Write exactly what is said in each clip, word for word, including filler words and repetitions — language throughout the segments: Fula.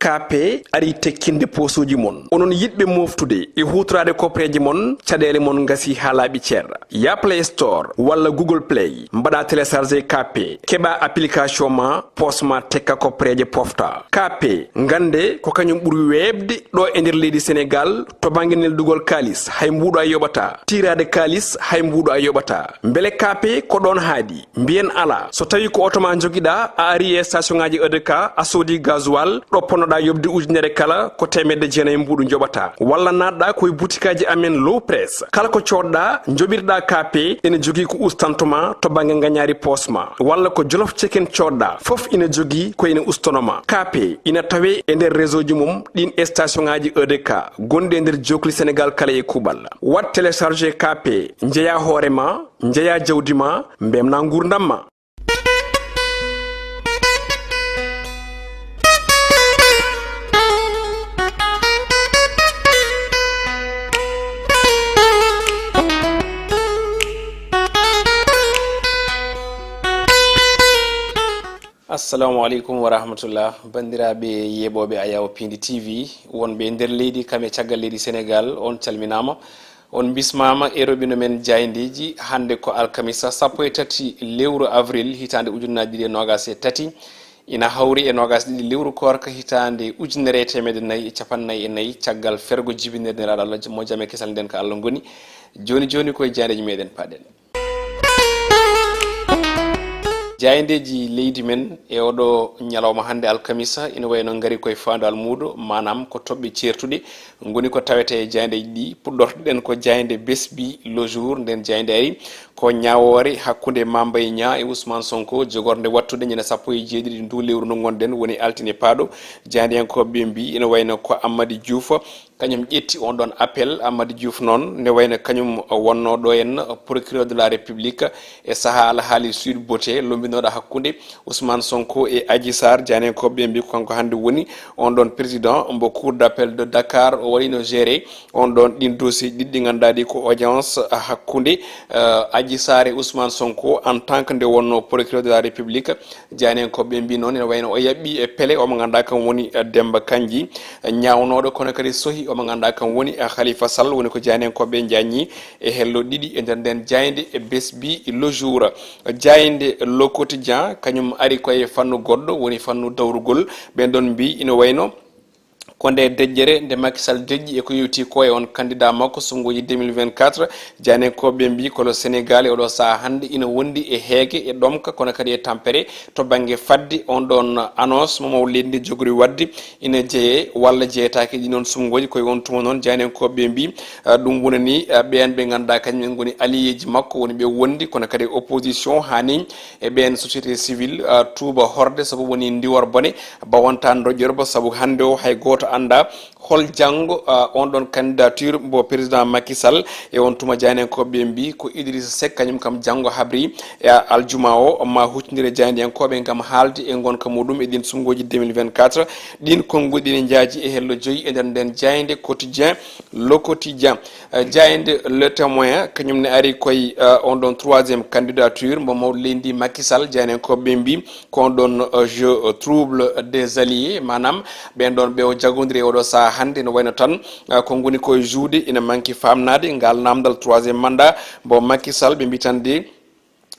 Kaape arii tekkinde poosuuji mon. Onon yiɗɓe mooftude e huutoraade koppereeje mon, caɗeele mon ngasii haa laaɓi cer. Yah Play Store walla Google Play, mbaɗaa télécharger Kaape, keɓaa application ma, poos ma tekka koppereeje pofta. Kaape, ngannde ko kañum ɓuri weeɓde ɗo e nder leydi Senegaal to bannge neldugol kaalis, hay mbuuɗo a yoɓataa. Tiiraade kaalis, hay mbuuɗo a yoɓataa. Mbele Kaape ko ɗoon haaɗi? Mbiyen alaa. So tawii ko oto ma njogiɗaa, a arii e station ŋaaji E D K, a soodii gasoil, ɗo ponnoɗaa yoɓde ujunere kala, ko teemedde jeenayi mbuuɗu njoɓataa. Walla naatɗaa ko e butikaaji amen Low Press. Kala ko coodɗaa, njoɓirɗaa Kaape, ene jogii ko ustantoo ma to bannge ngañaari poos ma. Walla ko Jolof Chicken coodɗaa, fof ina jogii ko ina ustanoo ma. Kaape ina tawee e nder réseau ji mum ɗiin station ŋaaji E D K gonɗi e nder jookli Senegaal kala e kuuɓal. Waɗ télécharger Kaape, njeyaa hoore ma, njeyaa jawdi ma, mbeltinaa nguurndam ma. Assalamu aleykum wa rahmatullah. Banndiraaɓe yeeɓooɓe Ayaw Pindi T V, wonɓe e nder leydi kam e caggal leydi Senegaal, on calminaama. On mbismaama e roɓino men jaayndeeji. Hannde ko alkamisa sappo e tati lewru avril hitaande ujunnaaji ɗiɗi e noogaas e tati. Ina hawri e noogaas ɗiɗi lewru koorka hitaande ujunere e teemedde nayi e cappanɗe nayi e nayi caggal fergo jibinirde Nelaaɗo Allah mo jam e kisal nden ko Allah ngoni. Jooni jooni koye jaayndeeji meɗen paɗen. Jaayndeeji leydi men e oɗo ñalawma hannde alkamisa ina wayi no ngari koye faandu almuudo, maanaam ko toɓɓe ceertuɗe ngoni ko tawete e jaayndeeji ɗi. Puɗɗortoɗen ko jaaynde Besbi Le Jour. Nden jaaynde ari ko ñaawoore hakkunde Mame Mbaye Niang e Ousmane Sonko, jogorde wattude ñande sappo e jeeɗiɗi ndu lewru ndu ngonɗen, woni altine paaɗo. Jaayndiyankooɓe ɓe mbi ina wayi no ko Ammadi Diouf, kañum ƴetti on ɗon appel. Ammadi Diouf noon ne wayno kañum wonno ɗo en procureur de la République e saha alhaali Sweet Beauté lombinoɗo hakkunde Ousmane Sonko e Adji Sarr. Jaayndiyankooɓe ɓe mbi ko kanko hannde woni on ɗon président mbo Cour d'appel de Dakar. O waɗino gérer on ɗon ɗin dossier ɗiɗi ɗi ngannduɗaa ɗi ko audience hakkunde, euh, Adji Sarr e Ousmane Sonko en tant que nde wonno procureur de la République. Jaayndiyankooɓe ɓe mbi noon ene wayno o yaɓɓi e pele omo ngannduɗaa kam woni, eh, Demba Kandji, eh, ñaawnooɗo kono kadi sohi omo ngannduɗaa kam woni, eh, Khalifa Sall. Woni ko jaayndiyankooɓe ɓe njaññi e hello ɗiɗi e nder nden jaaynde e Besbi Le Jour. Jaaynde Le Quotidien kañum ari koye fannu goɗɗo, woni fannu dawrugol. Ɓen ɗon mbi ina wayno ko nde deƴƴere nde Macky Sall deƴƴi e ko yowti ko e on candidat makko sunnguuji deux mille vingt-quatre. Jaayndiyankooɓe ɓe mbi ko le Sénégal e oɗo saha hannde ina wondi e heege, e ɗomka, kono kadi e tampere to bannge fadde. On ɗon annonce mo maw leydi ndi jogori waɗde ina jeye walla jeyetaake ɗi noon sunnguuji. Koye on tuma noon jaayndiyankooɓe ɓe mbi, ah, ɗum wonani, ah, ɓeen ɓe ngannduɗaa kañum en ngoni alliéji makko, woni ɓe wondi kono kadi opposition, hani e ɓeen société civile, ah, tuuba horde, sabu woni ndiwor bone bawanta doƴƴorba, sabu hannde o hay gooto annda hol janngo, ah, on ɗon candidature mbo président Macky Sall. E on tuma jaayndiyankooɓe ɓe mbi ko Idrissa Seck kañum kam janngo habri e aljuma o ma huccondire jaayndiyankooɓe ngam haalde e ngonka muɗum e ɗin sunnguuji deux mille vingt-quatre ɗin konnguɗi ne njaaji e hello joyi e nder nden jaaynde Quotidien. Le Quotidien. Eh, jaaynde Le Témoin, kañum ne ari koye, eh, on ɗon troisième candidature mbo mawɗo leydi ndi Macky Sall. Jaayndiyankooɓe ɓe mbi ko on ɗon, eh, jeu, eh, trouble des alliés, maanaam ɓen ɗon ɓe o jagondiri e oɗo saha hannde no wayno tan, eh, ko ngoni koye jouer ina manki famnaade ngal namdal troisième mandat mbo Macky Sall. Ɓe mbi tan de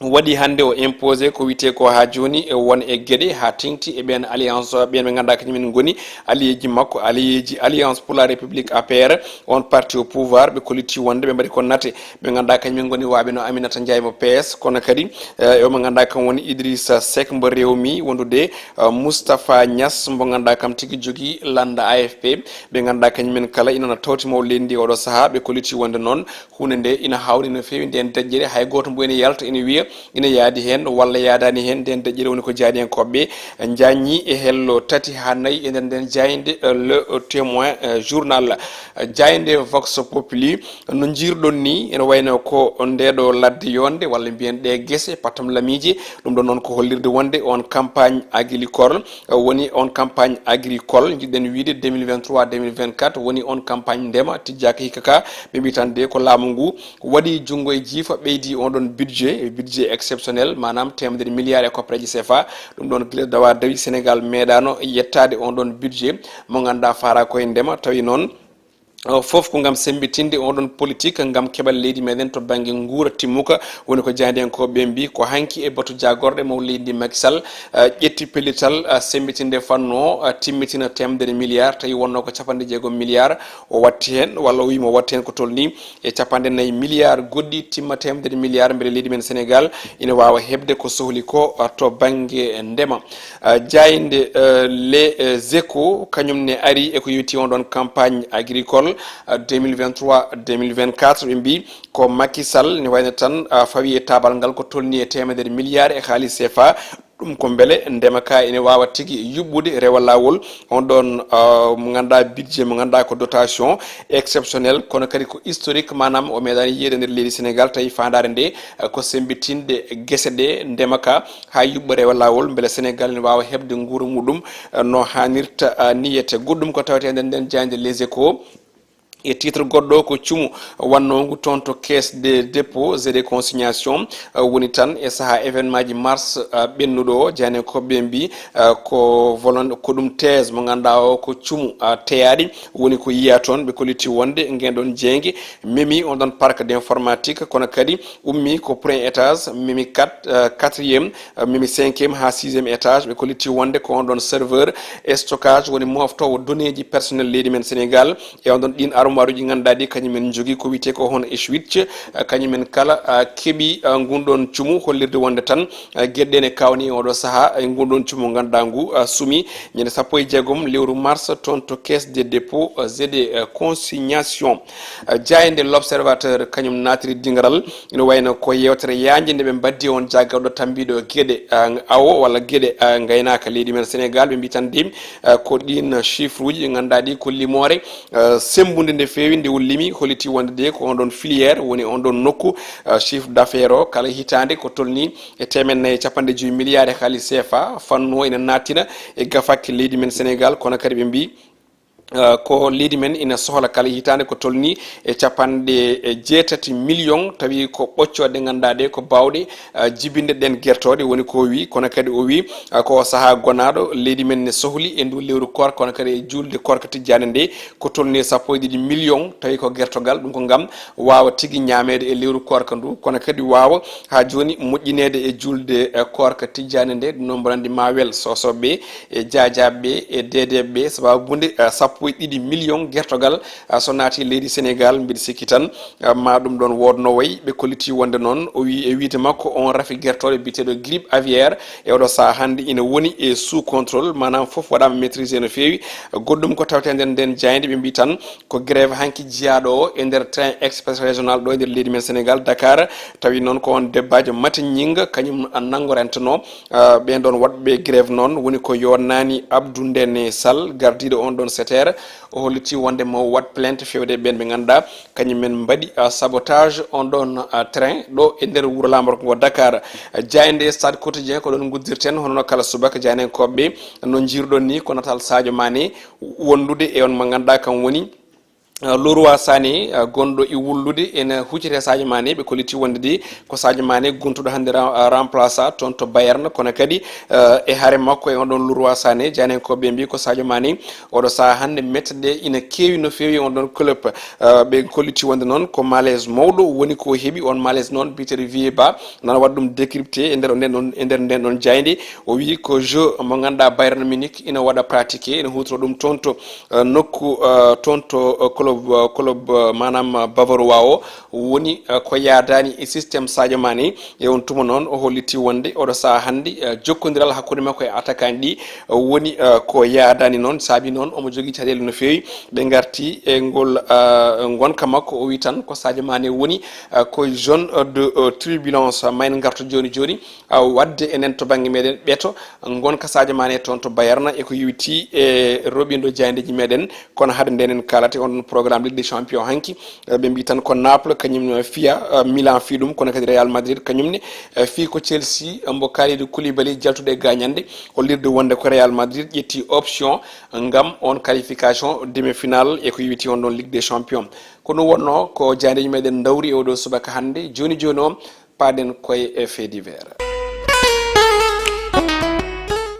waɗi hannde o imposé ko wiyetee ko haa jooni e won e geɗe haa teŋti e ɓeen alliance, ɓeen ɓe ngannduɗaa kañum en ngoni alliéji makko, alliéji Alliance pour la République, A P R, on parti au pouvoir. Ɓe kolliti wonde ɓe mbaɗi ko nate ɓe ngannduɗaa kañum en ngoni waaɓe no Aminata Ndiaye mo P S, kono kadi, eh, e omo ngannduɗaa kam woni Idrissa Seck mbo rewmi wondude, eh, Moustapha Niass mbo ngannduɗaa kam tigi jogii lannda A F P. Ɓe ngannduɗaa kañum en kala ina na tawti maw leydi ndi oɗo saha. Ɓe kolliti wonde noon huunde nde ina hawri no feewi. Nden deƴƴere hay gooto mbo ina yalta ina wiya ina yaadi heen walla yaadaani heen. Nden deƴƴere woni ko jaayndiyankooɓe njaññi e hello tati haa nayi e nder nden jaaynde, eh, Le Témoin, eh, journal. Eh, jaaynde Vox Populi, no njiirɗon ni ene wayno ko ndeɗo ladde yonde walla mbiyen ɗe gese patam lamiije. Ɗum ɗon noon ko hollirde wonde on campagne agricole, eh, woni on campagne agricole, njiɗɗen wiide deux mille vingt-trois deux mille vingt-quatre woni on campagne ndema tijjaaka hikka ka. Ɓe mbi tan de ko laamu ngu waɗi junngo e jiifa, ɓeydi on ɗon budget, e budget Exceptionnel, maanaam temedere milliard e koppareeji C F A. Ɗum ɗoon gila dawa dawi Sénégal meeɗaano yettaade on ɗoon budget mo ngannduɗaa faara koye ndema, tawi noon, o, fof ko ngam semmbitinde on ɗoon politique ngam keɓal leydi meɗen to bannge nguura timmuka. Woni ko jaayndiyankooɓe ɓe mbi ko hanki e batu jaagorɗe mo leydi ndi Macky Sall, eh, ƴetti pellital, eh, semmbitinde fannu o, eh, timmitina temedere milliard, tawi wonno ko capanɗe jeegom milliard o watti heen, walla o wi mo watti heen ko tolni e capanɗe nayi milliard goɗɗi, timma temedere milliard, mbele leydi men Sénégal ina waawa heɓde ko sohli ko, uh, to bannge ndema. Uh, jaaynde, uh, Les Échos, kañum ne ari e ko yowiti on ɗoon campagne agricole, uh, deux mille vingt-trois deux mille vingt-quatre, ɓe mbi ko Macky Sall ne wayno tan, uh, fawi e taabal ngal ko tolni e temedere milliard e haalis C F A. Ɗum ko mbele ndema ka ene waawa tigi yuɓɓude rewa laawol on ɗoon, ah, mo ngannduɗaa budget mo ngannduɗaa ko dotation exceptionnelle, kono kadi ko historique, maanaam o meeɗaani yiyeede nder leydi Sénégal, tawi faandaare nde, ah, ko semmbitinde gese ɗe ndema ka haa yuɓɓa rewa laawol, mbele Sénégal ene waawa heɓde nguura muɗum, ah, no haanirta, ah, niyete. Goɗɗum ko tawetee nder nden jaaynde Les Échos. E titre goɗɗo ko cumu wannoongu toon to Caisse des dépôts et des consignations, uh, woni tan e sahaa événement ji mars, uh, ɓennuɗo o, jaayndiyankooɓe ɓe mbi, uh, ko volon-, ko ɗum thèse mo ngannduɗaa o ko cumu, uh, teyaaɗi woni ko yiyaa toon. Ɓe kolliti wonde ngeen ɗoon jeynge memi on ɗoon parc d'informatique, kono kadi ummi ko premier étage, memi quatre, uh, quatrième, uh, memi cinquième haa sixième étage. Ɓe kolliti wonde ko on ɗoon serveur stockage woni moftoowo données ji personnel leydi men Sénégal. E on ɗon ɗin armoire uji ngannduɗaa ɗi kañum en njogii ko wiyetee ko hono Switch, eh, kañum en kala, ah, keɓi, ah, ngun ɗon cumu, hollirde wonde tan, ah, geɗe ɗe ne kawni e oɗo sahaa e ngun ɗon cumu ngannduɗaa ngu, ah, sumi ñande sappo e jeegom lewru mars toon to Caisse des dépôts, ah, et des, ah, consignations. Ah, jaaynde L'Observateur kañum naatiri dingaral ina wayno ko yewtere yaajnde nde ɓe mbaddi on jaagorɗo tambiiɗo geɗe, ah, awo walla geɗe, ah, ngaynaaka leydi men Sénégal. Ɓe mbi tan de, ah, ko ɗin chiffre uji ɗi ngannduɗaa ɗi ko limoore, ah, semmbude nde feewi, nde o limi, holliti wonde de ko on ɗon filière woni on ɗon nokku, ah, chiffre d'affaires o kala hitaande ko tolni e teemeɗɗe nayi e capanɗe joyi milliards e haalis C F A, fannu o ina naattina e gafakke leydi men Sénégal, kono kadi ɓe mbi, ah, ko leydi men ina sohla kala hitaande ko tolni e capanɗe jeetati million, tawi ko ɓoccooɗe ɗe ngannduɗaa ɗe ko baawɗe, ah, jibinde ɗen gertooɗe, woni ko o wi, kono kadi o wi, ah, ko o sahaa gonaaɗo leydi men ne sohli e ndu lewru koorka, kono kadi e juulde koorka tijjaande nde, ko tolni e sappo e ɗiɗi million, tawi ko gertogal, ɗum ko ngam waawa tigi ñaameede e lewru koorka ndu, kono kadi waawa haa jooni moƴƴineede e juulde, eh, koorka tijjaande nde. Ɗum noon mboɗo anndi ma wel Soosooɓe e Jaajaaɓe e Deedeeɓe, sababu nde, eh, sappo e ɗiɗi million gertogal, eh, so naati leydi Sénégal, mbiɗa sikki tan, eh, ma ɗum ɗoon wood no wayi. Ɓe kolliti wonde noon, o wi e wiyde makko, on rafi gertooɗe biyeteeɗo grippe aviaire e oɗo sahaa hannde ina woni e sous contrôle, maanaam fof waɗaama maîtrisé no feewi. Goɗɗum ko tawetee nder nden jaaynde, ɓe mbi tan ko grève hanki jiyaaɗo o e nder train express régional ɗo e nder leydi men Sénégal, Dakar. Tawi noon ko on Debbaajo Mate Ñing kañum nanngoranteno, ah, ɓeen ɗoon waɗɓe grève noon, woni ko Yonnani Abdou Ndene Sall, gardiiɗo on ɗoon seeteer. O holliti wonde mo waɗ plainte feewde e ɓeen ɓe ngannduɗaa kañum en mbaɗi, ah, sabotage on ɗoon, ah, train ɗo e nder wuro laamorgo ngo Dakar. Jaaynde Stade Quotidien ko ɗoon nguddirten, hono no kala subaka jaayndiyankooɓe ɓe no njiiruɗon ni, ko natal Sadio Mané wondude e on mo ngannduɗaa kam woni, ah, Leroy Sané, ah, gonɗo e wullude ene hucciti e Sadio Mané. Ɓe kolliti wonde de ko Sadio Mané gontuɗo hannde ra-, ah, remplaçant toon to Bayern, kono kadi, ah, e hare makko e on ɗon Leroy Sané, jaayndiyankooɓe ɓe mbi ko Sadio Mané oɗo sahaa hannde mette ɗe ina keewi no feewi on ɗon club. Ah, ɓe kolliti wonde noon ko malaise mawɗo woni ko heɓi, on malaise noon biyeteeɗo Vieux Ba nana waɗa ɗum décrypté e nder nden ɗon, e nder nden ɗon jaaynde. O wi ko jeu mo ngannduɗaa Bayern Munich ina waɗa pratiqué, ina huutoro ɗum toon to, eh, nokku, eh, toon to, eh, club, eh, club, eh, maanaam, eh, bavarois o woni, eh, ko yaadaani e système Sadio Mané. E on tuma noon o holliti wonde oɗo sahaa hannde, eh, jokkondiral hakkunde makko e attaquant ɗi, eh, woni, eh, ko yaadaani noon, saabi noon omo jogii caɗeele no feewi. Ɓe ngarti e ngol, eh, ngonka makko, o wi tan ko Sadio Mané woni, eh, ko zone de, eh, turbulence, mayn ngarto jooni jooni. Ah, waɗde enen to bannge meɗen ɓeto ngonka Sadio Mané toon to Bayern e ko yowiti e roɓindo jaayndeeji meɗen. Kono hade nden en kaalata on ɗon programme Ligue des Champions hanki. Eh, ɓe mbi tan ko Naples kañum ne fiya, eh, Milan fii ɗum, kono kadi Real Madrid kañum ne, eh, fii ko Chelsea, eh, mbo Kalidou Koulibaly jaltude e gañande, hollirde wonde ko Real Madrid ƴetti option ngam on qualification demi-finale e ko yowiti on ɗon Ligue des Champions. Ko ɗum wonno ko jaayndeeji meɗen ndawri e oɗo subaka hannde. Jooni jooni o, Paaden koye e fait divers.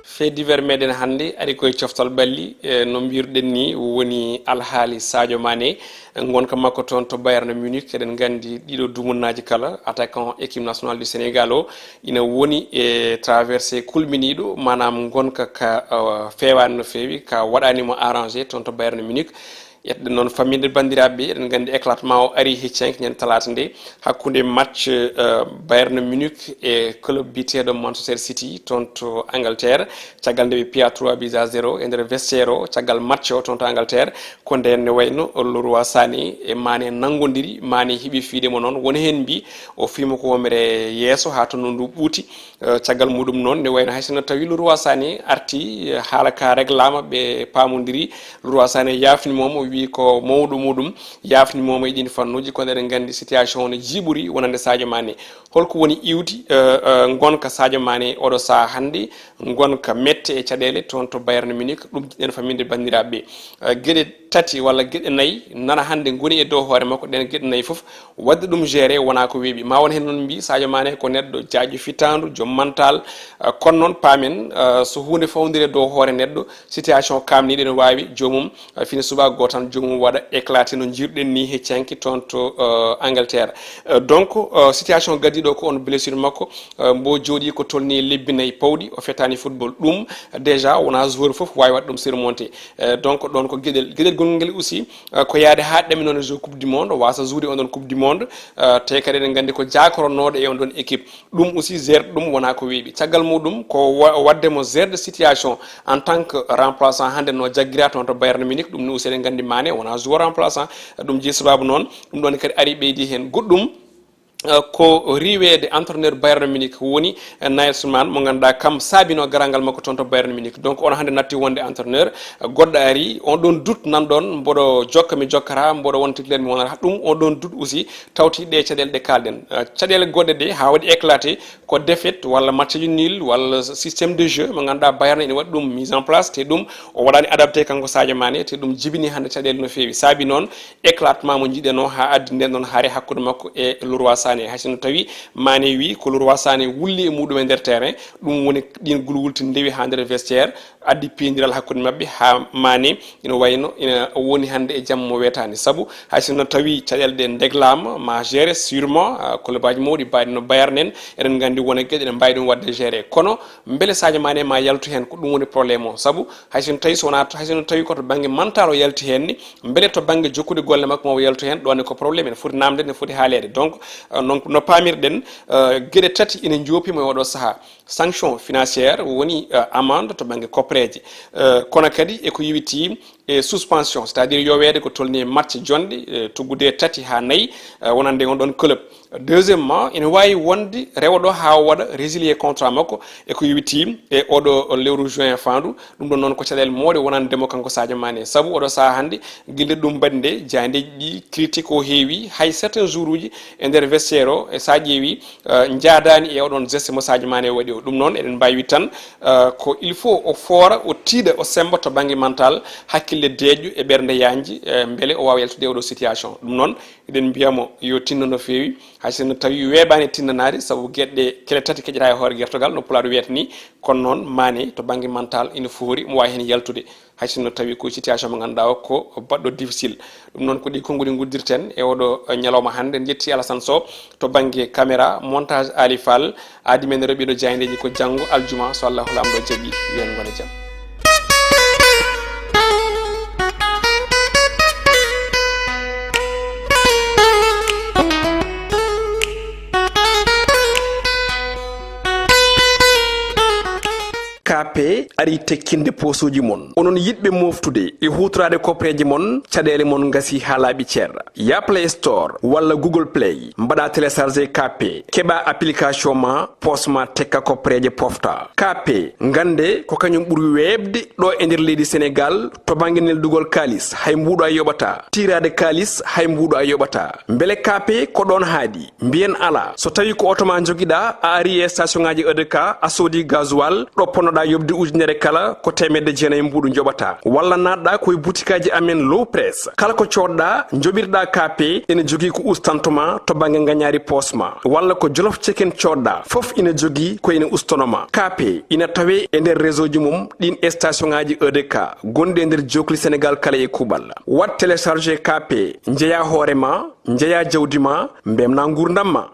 Fait divers meɗen hannde ari koye coftal ɓalli, e no mbirɗen ni woni alhaali Sadio Mané, ngonka makko toon to Bayern Munich. Eɗen nganndi ɗiɗo dumunnaaji kala, attaquant équipe nationale du Sénégal o ina woni e traversé kulminiiɗo, maanaam ngonka ka, uh, feewaani no feewi, ka waɗaani mo arrangé toon to Bayern Munich. Yetɗen noon famminde banndiraaɓe ɓe, eɗen nganndi éclatement o ari hecci hanki ñande talaata nde, hakkunde match, uh, Bayern Munich e club biyeteeɗo Manchester City toon to Angleterre. Caggal nde ɓe piya trois buts à zéro e nder vestiaire o, caggal match o toon to Angleterre, ko ndeen ne wayno Leroy Sané e Mané nanngondiri, Mané heɓi fiyde mo noon, won heen mbi o fii mo ko wonde yeeso haa to ndu ɓuuti. Eh, caggal muɗum noon, ne wayno hay sinno tawi Leroy Sané arti, eh, haala ka reglaama, ɓe paamondiri, Leroy Sané yaafnimooma, o wii ko mawɗo muɗum yaafnimooma e ɗiin fannuuji, kono eɗen nganndi situation o no jiiɓori wonande Sadio Mané. Holko woni iwdi, eh, eh, ngonka Sadio Mané oɗo sahaa hannde, ngonka mette e caɗeele toon to Bayern Munich? Ɗum jiɗɗen famminde banndiraaɓe ɓe. Eh, geɗe tati walla geɗe nayi nana hannde ngoni e dow hoore makko, ɗen geɗe nayi fof waɗde ɗum gérer wonaa ko weeɓi. Ma won heen noon mbi Sadio Mané ko neɗɗo jaajɗo fitaandu, joom mental, eh, kono noon paamen, eh, so huunde fawndiri e dow hoore neɗɗo, situation kaamniiɗo ene waawi joomum, eh, fini subaka goo tan joomum waɗa éclaté no njiiruɗen ni hecci hanki toon to, eh, Angleterre. Eh, donc, eh, situation gaddiiɗo ko on blessure makko, eh, mbo jooɗii ko tolni lebbi nayi pawɗi, o fettaani football. Ɗum déjà wonaa joueur fof waawi waɗde ɗum surmonté. Eh, donc ɗoon ko geɗel, geɗel gongel aussi, eh, ko yahde haa ɗaminoonde jeu coupe du monde, waasa jouer on ɗon coupe du monde, eh, te kadi eɗen nganndi ko jaakornooɗo e on ɗon équipe. Ɗum aussi, gérde ɗum wonaa ko weeɓi. Caggal muɗum, ko wa-, waɗde mo gérde situation en tant que remplaçant hannde no jaggira toon to Bayern Munich. Ɗum ne aussi eɗen nganndi Mané wonaa joueur remplaçant. Ɗum jeyi sababu noon, ɗum ɗon kadi ari ɓeydi heen. Goɗɗum, eh, ko riiweede entraîneur Bayern Munich woni, eh, Nagelsmann, mo ngannduɗaa kam saabino garal ngal makko toon to Bayern Munich. Donc, on hannde natti wonde entraîneur, eh, goɗɗo ari, on ɗon doute nan ɗon, mboɗo jokka mi jokkata, mboɗo wona titulaire mi wonata. Ɗum, on ɗon doute aussi, tawti ɗe caɗeele ɗe kaalɗen. Eh, caɗeele goɗɗe ɗe, haa waɗi éclaté, ko défaite walla match nul walla système de jeu mo ngannduɗaa Bayern ene waɗi ɗum mise en place, te ɗum o waɗaani adapté kanko Sadio Mané, te ɗum jibini hannde caɗeele no feewi. Saabi noon, éclatement mo njiɗen o haa addi nden ɗon hare hakkunde makko e Leroy Sané. Hay sinno tawi Mané wi ko Leroy Sané wulli e muɗum e nder terrain, ɗum woni ɗin gulwulti ndewi haa nder vestiaire, addi piyndiral hakkunde maɓɓe haa Mané ina wayno ina woni hannde e jamma mo weetaani. Sabu hay sinno tawi caɗeele ɗe ndeglaama, ma géré sûrement, ah, clubaaji mawɗi mbayɗi no Bayern en, eɗen nganndi wona geɗe ɗe mbaawi ɗum waɗde géré. Kono mbele Sadio Mané ma yaltu heen, ko ɗum woni problème o. Sabu hay sinno tawi so wonaa to, hay sinno tawi ko to bannge mental o yalti heen ni, mbele to bannge jokkude golle makko ma o yaltu heen, ɗoon ne ko problème, ene foti naamde, ene foti haaleede. Donc, euh, donc no paamirɗen, euh, geɗe tati ene njoopi mo e oɗo sahaa. Sanction financière woni, euh, amende to bannge koppereeje. Euh, kono kadi e ko yowiti e suspension, c'est-à-dire yoweede ko tolni e match jonɗe, euh, tuggude tati haa nayi, euh, wonande on ɗon club. Deuxièmement, ene waawi wonde rewa ɗo haa o waɗa résilier contrat makko e ko yowiti e oɗo lewru juin faandu. Ɗum ɗon noon ko caɗeele mawɗe wonande mo kanko Sadio Mané. Sabu oɗo sahaa hannde, gilɗi ɗum mbaɗi nde, jaayndeeji ɗi critique o heewi, hay certains jours uji e nder vestiaire o, e sa ƴeewi, eh, njaadaani e oɗon geste mo Sadio Mané waɗi o. Ɗum noon eɗen mbaawi tan, eh, ko il faut o foora, o tiiɗa, o semmba to bannge mental, hakkille deeƴƴo e ɓernde yaajnde, eh, mbele o waawa yaltude e oɗo situation. Ɗum noon eɗen mbiya mo yo tinno no feewi, hay sinno tawi weeɓaani tinnanaade, sabu geɗe kele tati keƴata e hoore gertogal, no Pulaaɗo wiyata ni. Kono noon Mané to bannge mental ina foori, mo waawi heen yaltude. Hay sinno tawi ko situation mo ngannduɗaa o ko baɗɗo difficile. Ɗum noon ko ɗi konnguɗi nguddirten e oɗo ñalawma hannde. En njetti Alassane Sow to bannge caméra, montage Ali Fall, aadi men rewiiɗo jaayndeeji ko janngo aljuma, so Allahu Laamɗo jaɓi, yo en ngone jam. K P ari tekkinde poosooji mon. Onon yiɗɓe mooftude e huutoraade koppereeje mon, caɗeele mon ngasi haa laaɓi cer. Ya Play Store walla Google Play, mbaɗa télécharger K P, keɓa application ma, poos ma tekka koppereeje pofta. K P, ngannde ko kañum ɓuri weeɓde ɗo e nder leydi Senegaal to bannge neldugol kaalis, hay mbuuɗo a yoɓata. Tiiraade kaalis, hay mbuuɗo a yoɓata. Mbele K P ko ɗoon haaɗi? Mbiyen alaa. So tawi ko oto ma njogiɗa, a ari e station ngaji E D K, a soodi gasoil, ɗo ponnoɗa yoɓde ujunere Kala ko teemedde jeenayi mbuuɗu njoɓata, walla naatɗa ko e butikaaji amen Low Press. Kala ko coodɗa, njoɓirɗa K P, ene jogii ko ustanto ma to bannge ngañaari poos ma, walla ko Jolof Chicken coodɗa, fof ina jogii ko ene ustono ma. K P ina tawee e nder réseau ji mum ɗin station ŋaaji E D K gonɗi e nder jookli Sénégal kala e kuuɓal. Waɗ télécharger K P, njeyaa hoore ma, njeyaa jawdi ma, mbemna nguurndam ma.